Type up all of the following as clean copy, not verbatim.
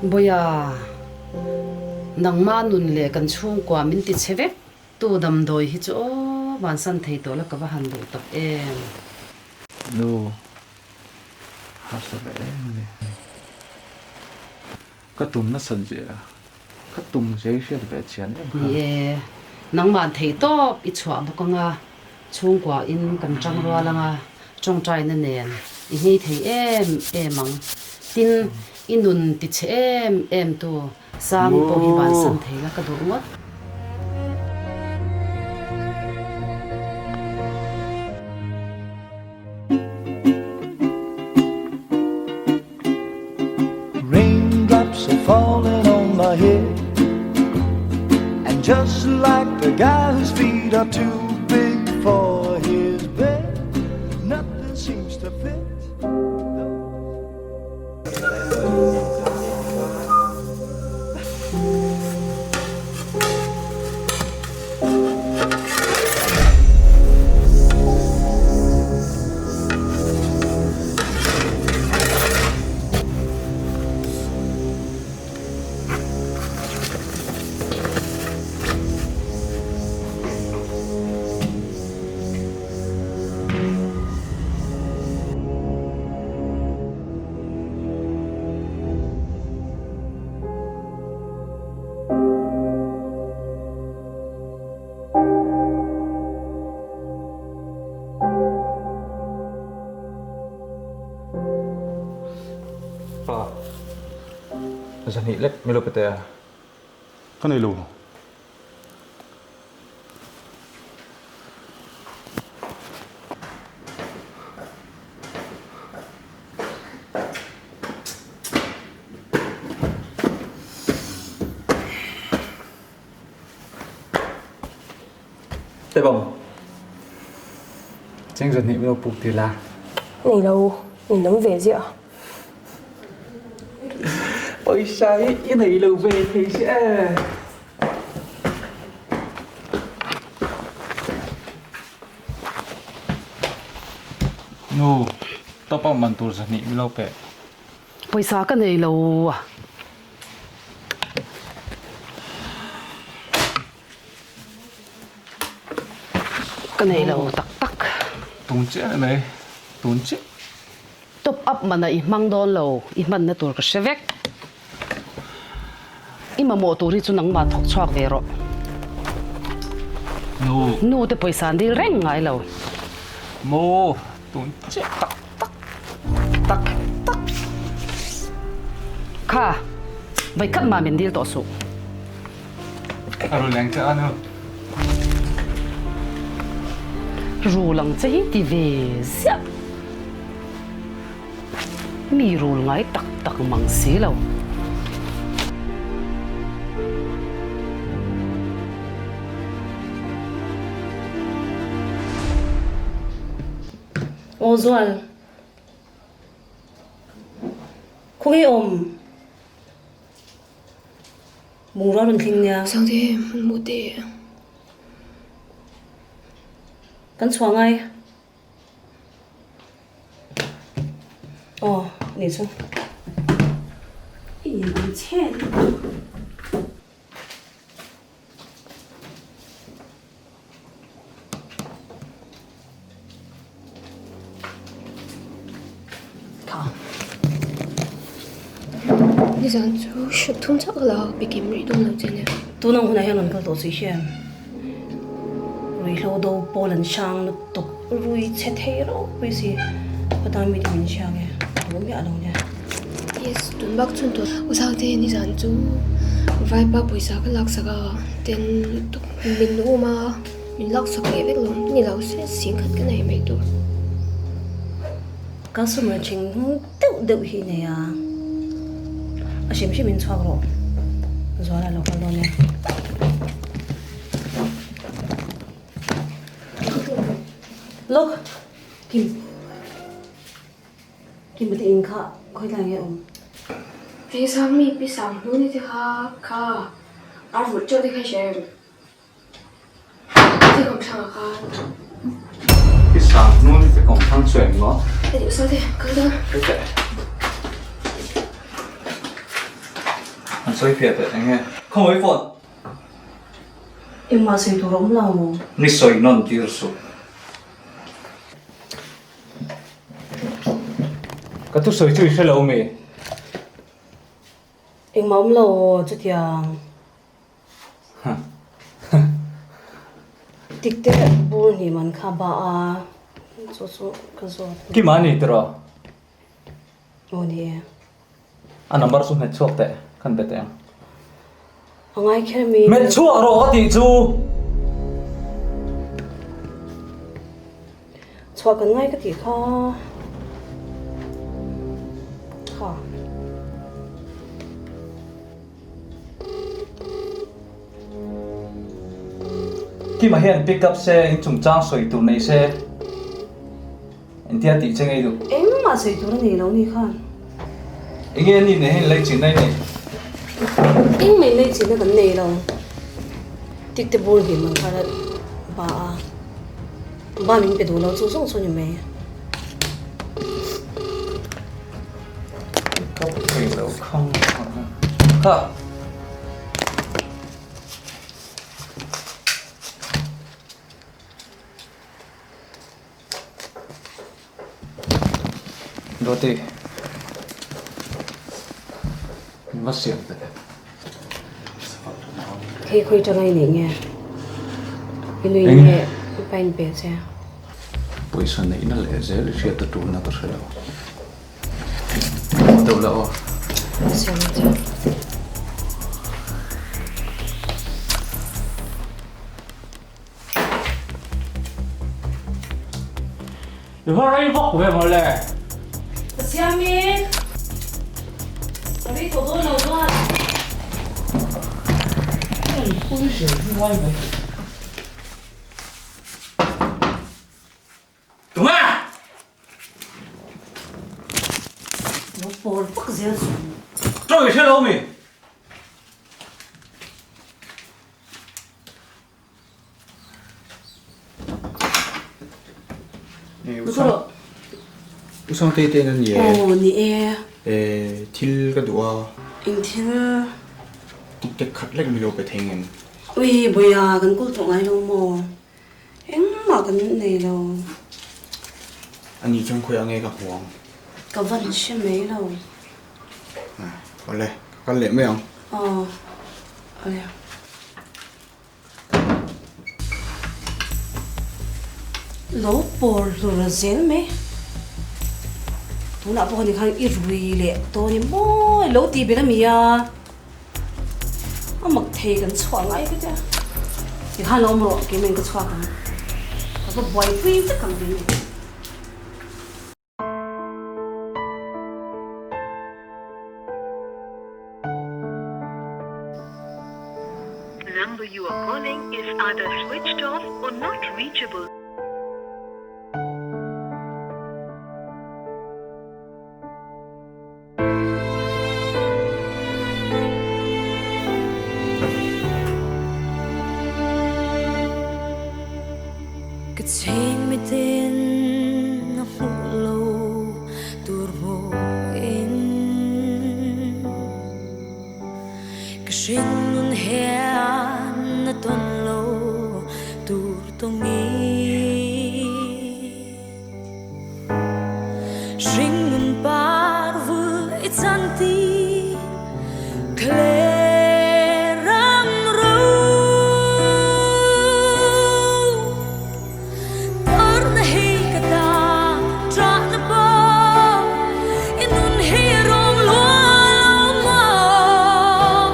Bawiha, nangmah nun leh kan chhungkua min ti chhe vek tu damdawi hi chu aw vansan thei tawh la ka va han duh tak em. Nu, harsa ve em a ni. Ka tum nasat zia, ka tum zia i hriat ve chian em kha. Ni e, nangmah thei tawp i chhuah bawk anga, chhungkua in kan tang rual anga, tawngtaina nen i nghei thei em em ang. Tin, i nun ti chhe em em tu Sangi pawh hi bansan thei la ka duh ngawt. Raindrops are falling on my head And just like the guy whose feet are too big for his bed Nothing seems to fit Pa, zahnih lek min lo pe teh a. Ka nei lo. Te bawng. Cheng zahnih min lo puk ti la. Nei lo, min dam ve ziah. Pawisa hi i nei lo ve thei si e. Nu, top up man tur zahnih min lo pe. Pawisa ka nei lo a. Ka nei lo tak tak. Tun chiah a ni mai, tun chiah. Top up mana i hmang dawn lo, i hmanna tur ka hre vek. I mamawh tur hi chu nangmah thawk chhuak ve rawh. Nu. Nu te pawisa an dil reng ngai lo. Maw, tun chiah tak tak tak tak. Kha, vaikhat mah min dil tawh suh. A rul ang che a nu. Rul ang che hi ti ve ziah. Mi rul ngai tak tak mang si lo. Aw Zual, khawnge awm? Bungrua rawn thleng nia. Sangte, hmun hmuh teh. Kan chhuah ngai. Aw, ni chu. I in ang che ni. Nizan chu hrilh thum chak la bikim rih dawn lo che nia. Tuna hunah hian rawn kal tawh chu i hria em? Ruihhlo do pawl an hrang lutuk rui chhe thei ropui si khawtang mite min hria nge a duh miah lo nia. Yes, tun bak chhun tawh u Sangte nizan chu vaipa pawisa ka laksak a ten lutuk min um a. Min laksak leh vek lo ni lo se sing khat ka nei mai tur. Customer chhing hnung deuh deuh hi nei a, a hrim hrim in chhuak rawh Zuala lo kal dawn nia. Look Kim Kim te in kha khawi tlai nge awm? Hei sang mi pi sang hnu ni te kha kha a vut teuh te kha i hria em? I sang hnun te kawng thang chu eng maw? An sawi fiah teh eng nge? Khawngaih phone! Engmah sawi tur a awm lo. Ni sawi nawn tir suh. Ka thusawi chu i hre lo mi? Engmah awm lo chutiang. Tik te bur hnih man kha ba a, chu chu ka zawt. Kima a ni tiraw? Aw ni e. A number chu hmet chhuak teh, kan be teh ang. A ngai kher mi. Hmet chhuak rawh ka tih chu! Chhuah kan ngai ka tih kha. Kha. Kima hian pick up se, in chungchang sawi tur nei se. Engtia tih che ngei duh? Engmah sawi tur a nei lo ni khan. Enge a nih nei hian lei chinna i nei? Engmah in lei chinna kan nei lo. Tik te bur hnim ang khan a ba a. Ba min pe duh lo chu zawng chu ni mai. Ka thei lo khang kha. Dawti, min va siam teh. Hei khawi tanga i neih nge? I nui nge i pa in pe che? Pawisa neihna leh zel i hriat a tulna ka hre lo. Deuh la aw. Siam che. I va rei vak ve mawle. Ka siam i ka rei tawh dawn lo chuan. Hei pui zel hi ngai mai. Tunge? Lo pawl vak zel chu. Tawng i hre lo mi? U Sangtei te in a ni e. Aw ni e. E thil ka duh a. Eng thil? Tik tek khat lek mi lo pe thei ngem. Ui Bawia kan kul tawh ngai lo maw? Engmah kan nei lo. A ni chuan khawiah nge ka hmu ang? Ka van hre mai lo. Awle, ka kal leh mai ang. Aw, awle. Lo pawr hlur zel mai. Tunah pawh ni khan i rui leh tawh ni maw lo tih belh a mi a. A mak thei kan chhuah ngai vek a. Tikhan lo awm rawh keimah in ka chhuak ang. Ka va buaipui vek ang keimah. Number you are calling is either switched off or not reachable. Ka chhing mitin a hmuh lo tur hmuhin Ka hringnun hian a tawn lo tur tawngin Hringnun par vul i chan ti Khaler ram ro Torna hi ka ta tra na pawh I nun hi rawng lua lo maw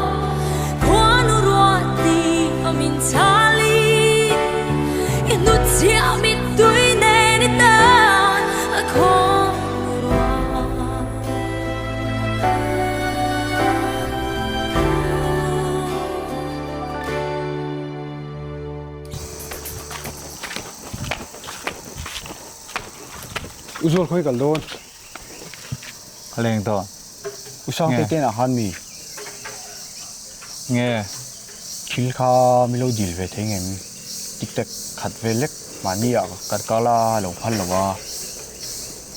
Khuanu ruah ti a min chali I hnutchhiah mittui nen i tan a khuanu ruah. U Zual khawi kal dawn? Ka leng dawn. U Sangte te ah khan mi? Nge? Thil kha mi lo dil ve thei ngem? Tik tek khat vel lek mahni ah kan kal a lo phal lo a,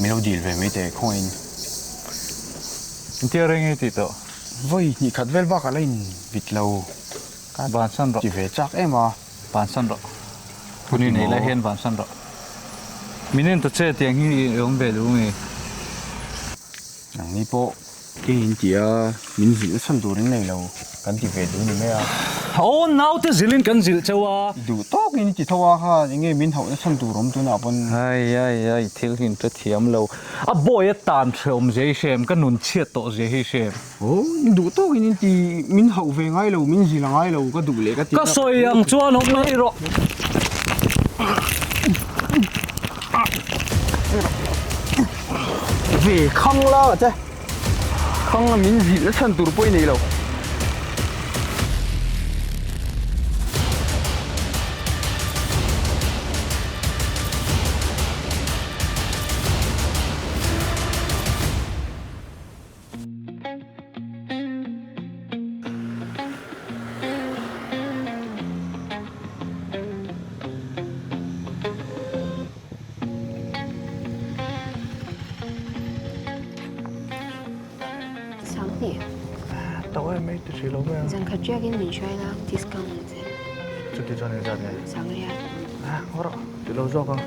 mi lo dil ve mai teh khawngaihin. Engtia reng i tih tawh? Vawi hnih khat vel bak a la in vit lo. Ka Vansan rawh. Ti ve chak em a. Vansan rawh. Hun i nei lai hian vansan rawh. Min en ta che tiang hi i awm ve duh nge? Nangni pawh eng in ti a, min zilh chhan tur in nei lo kan ti ve duh ni mai a. Aw naute zilh in kan zilh cheu a. I duh tawk in i ti tho a kha eng nge min hauh na chhan tur awm tunah pawn. Ai ai ai thil hi in hre thiam lo. A bawi a tan hreawm zia hi hrem, ka nun chhiat tawh zia hi hrem. Aw in duh tawk in in ti min hauh ve ngai lo, min zilh a ngai lo ka duh leh ka ti Ka sawi ang chuan awm mai rawh. Ve khang la ka che. Khang a min zilh na chhan tur pawh i nei lo. Sanghnih. To em mai ti hrih lo mai a. Zan khat riakin min hruai la discount ang che. Chuti chuan engzat nge? Sangriat. Ah, haw rawh. Ti lo zawk ang.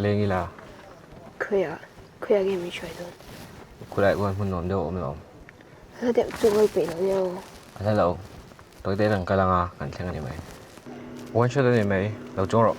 Leng ila. Khawiah, khawiah nge min hruai dawn? Khulai khuan hmun nuam deuh a awm lo. Hla deuh chu ngawi peih lo nia aw. A hla lo. Tawi te kan kal anga kan thleng a ni mai. One shot a ni mai, lo chuang rawh.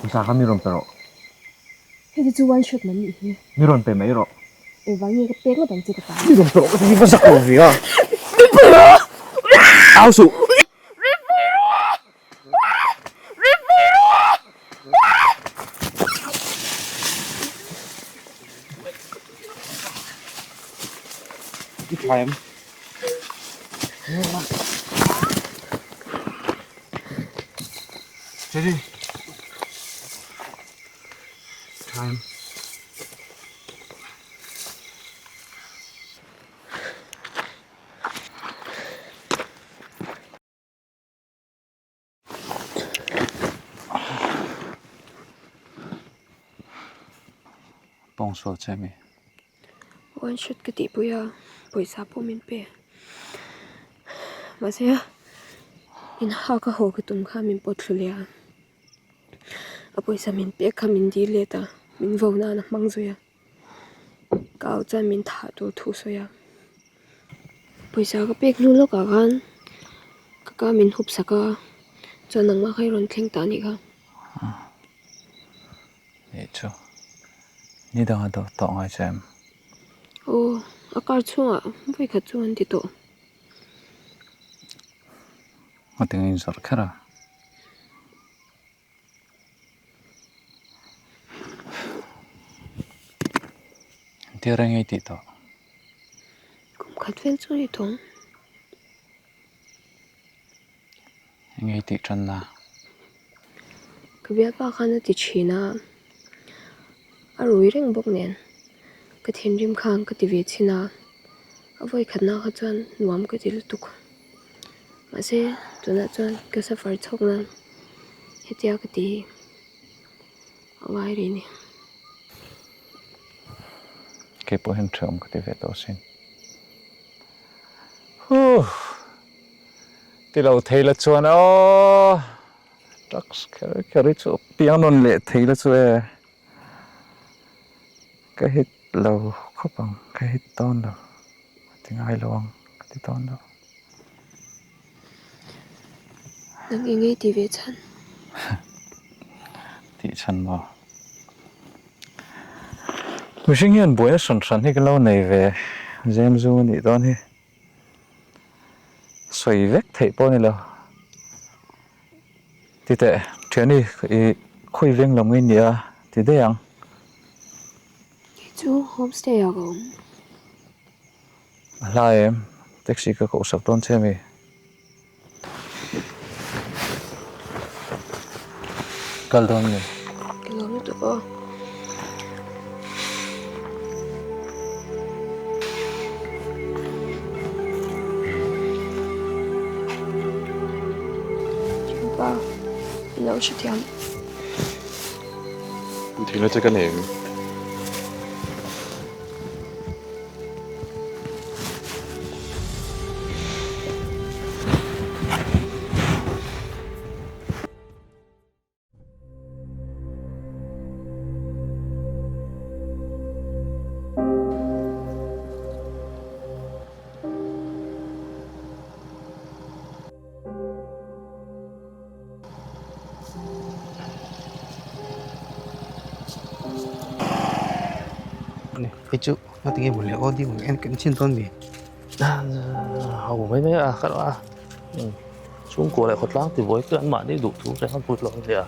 Pawisa kha mi rawn pe rawh. Hei te chu one shot man nih hi. Mi rawn pe mai rawh. Engvang nge ka pek ngawt ang che ka pa. Mi rawn pe rawh ka ti hi va zak lo ve a. Mi pe rawh! Au suh. Mi pe rawh! Mi pe rawh! I tha em? Jerry. Time. Pawng sual che mi. One shot ka tihpui a, pawisa pawh min pe. Mahse in hak a haw ka tum kha min pawt thlu leh a. A pawisa min pek kha min dil let a, min vo nan a hmang zui a. Ka au chuan min thah tur thu sawi a. Pawisa ka pek hnu lawkah khan ka ka min hup sak a, chuan nangmah kha i rawn thleng ta a nih kha. Nih chu, ni dang a dawt tawh ngai che em? Aw, a car chhungah vawi khat chu an ti tawh. Ngatinge in zawrh kher a? Engtia reng i tih tawh? Kum khat vel chu a ni tawh ang. Enge i tih tan na? Ka bialpa khan a ti thin a, a rui reng bawk nen ka thinrim khan ka ti ve chhin a, a vawi khatna kha chuan nuam ka ti lutuk. Mahse tunah chuan ka suffer chhawk nan hetia ka ti hi a ngai rih a ni. Kei pawh hian ṭheawm ka ti ve tawh asin. Huh! Ti lo thei la chuan aw! Drugs kher kher hi chu piang nawn leh thei la chu e. Ka hit lo khawp ang, ka hit dawn lo, ka ti ngai lo ang, ka ti dawn lo. Nang eng nge ti ve chhan? Tih chhan maw? Mihring hian buaina hran hran hi ka lo nei ve zem zu a nih dawn hi. Sawi vek theih pawh a ni lo. Ti teh, thiani i khawi veng lo mai nia ti daih ang. Kei chu homestay ah ka awm. A hla em? Taxi ka koh sak dawn che mi? Kal dawn mi? Ka lawm lutuk aw. Thianpa, i lo hrethiam. Thihna che ka nei em? Hei chu nga tinge mawle aw ding ang en kan chin dawn mi ho mai mai a ka a chhungkua leh khawtlang ti buai te an mahni duh thu reng an put lo ania.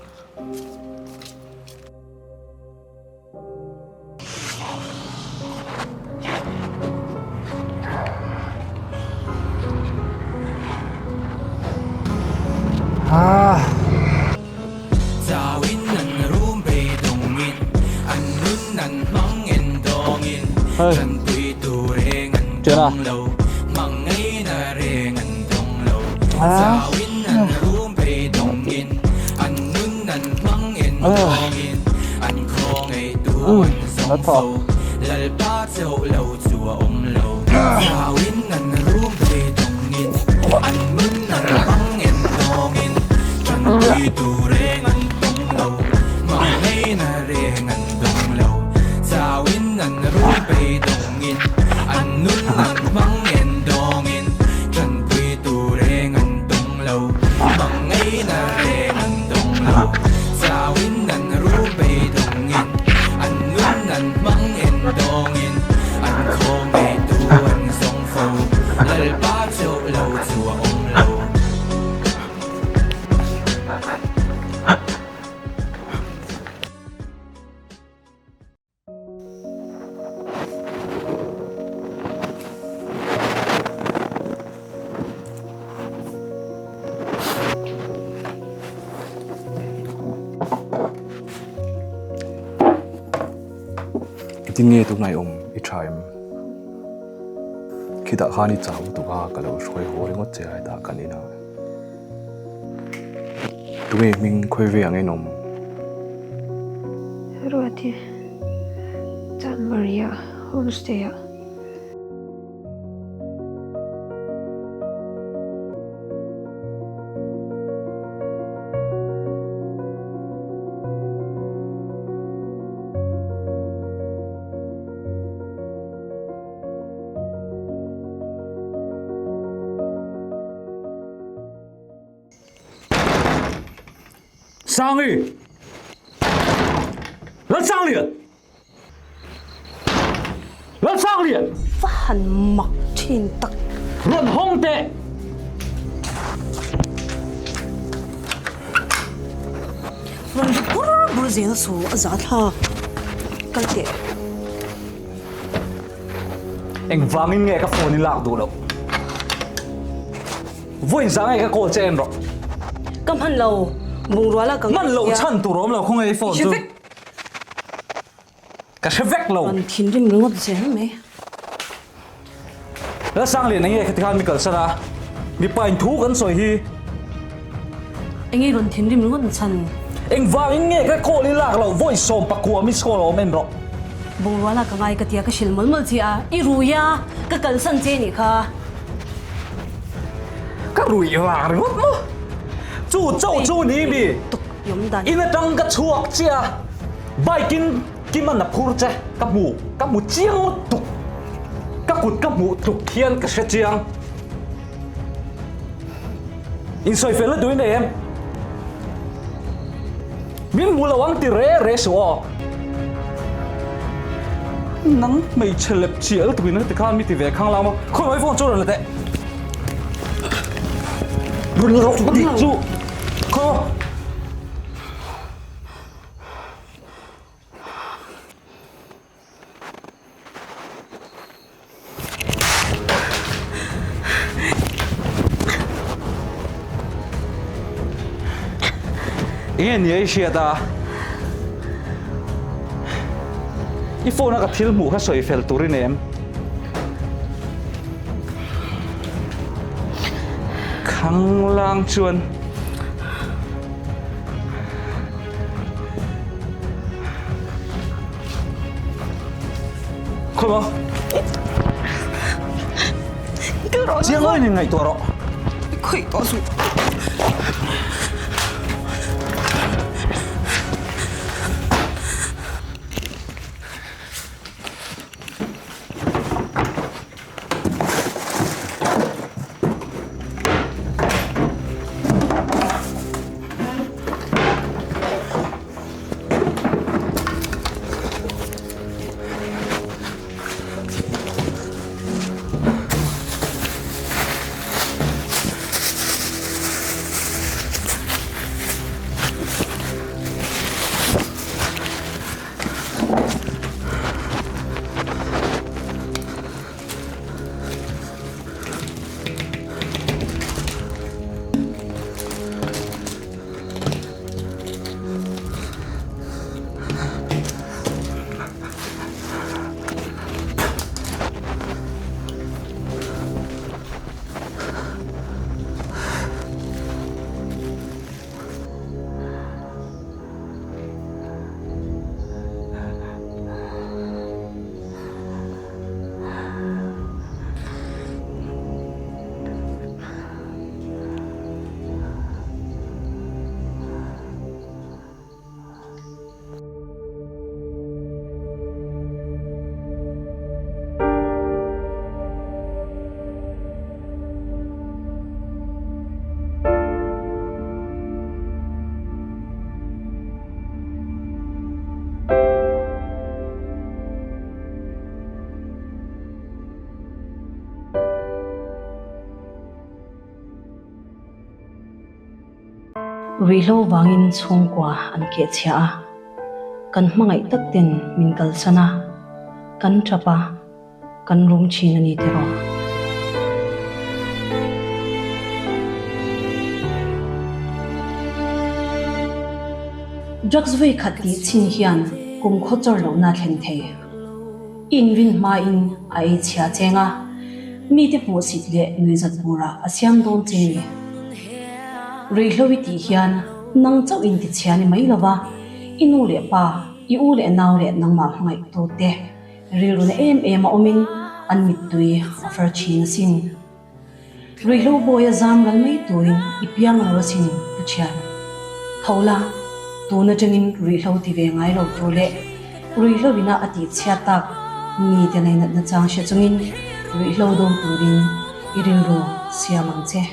Engtin nge tunah i awm i tha em? Khitah khan i chau lutuk a ka lo hruai haw ringawt che a hetah kan inah. Tunge hming khawi ve ang in awm? Ruati Chanmari ah homestay ah. Sangi! Lalsanglian! Lalsanglian! Va han mak thin tak. Rawn hawng teh! Rawn ri bur bur zel chu a za thlak. Kal teh. Engvangin nge ka phone i lak duh loh? Vawiin zah nge ka call che en rawh. Ka hman lo, bungrua la ka Hman loh chhan tur awm lo khawnge i phone chu. Ka hre vek lo. An thinrim ringawt zel mai. Lalsanglian enge khati khan mi kalsan a? Mipa in thu kan sawi hi. Enge rawn thinrim ringawt na chhan? Engvangin nge ka call i lak loh vawi 19 miss call a awm en rawh. Boruala ka ngai ka tia ka hrilh mawlh mawlh che a, i rui a, ka kalsan che nih kha. Ka ruih vang ringawt maw? Chu chauh chu ni mi? In atang ka chhuak chiah a, bike in Kiman a phur che ka hmu, ka hmu chiang lutuk. Ka kut ka hmuh tluk hian ka hre chiang. Insawi fel na duh i nei em? Min hmu lo ang ti re re suh aw. Nang hmeichhe lep chiah lutuk in heti khan mi ti ve khang lam a, khawi mai phone chu rawn la teh. Rawn la rawh dik chu khaw. Enge ni a i hriat a? I phone a ka thil hmuh kha sawi fel tur i nem. Khanglang chuan. Khawi maw? Chiang ngawin in ngaihtuah rawh. Khawi tawh suh. Ruihhlo vangin chhungkua an keh chhia a, kan hmangaih tak ten min kalsan a, kan tap a, kan rum thin a ni tiraw. Drugs vawi khat tih chhin hian kum khaw chawr lohna a thlen thei. I inrin hmain a ei chhia cheng a, mite hmuhsit leh nuihzat turah a siam dawn che ni. Ruihhlo i tih hian nang chauh in ti chhia ni mai lova, i nu leh pa, i u leh nau leh nangmah hmangaihtu te rilru na em em a awmin an mittui a far thin asin. Ruihhlo bawi a zam ral mai turin i piang lo asin ka thian. Tho la, tun atangin ruihhlo ti ve ngai lo tur leh ruihhlo ina a tih chhiat tak mi te lainatna chang hre chungin ruihhlo do turin i rilru siam ang che.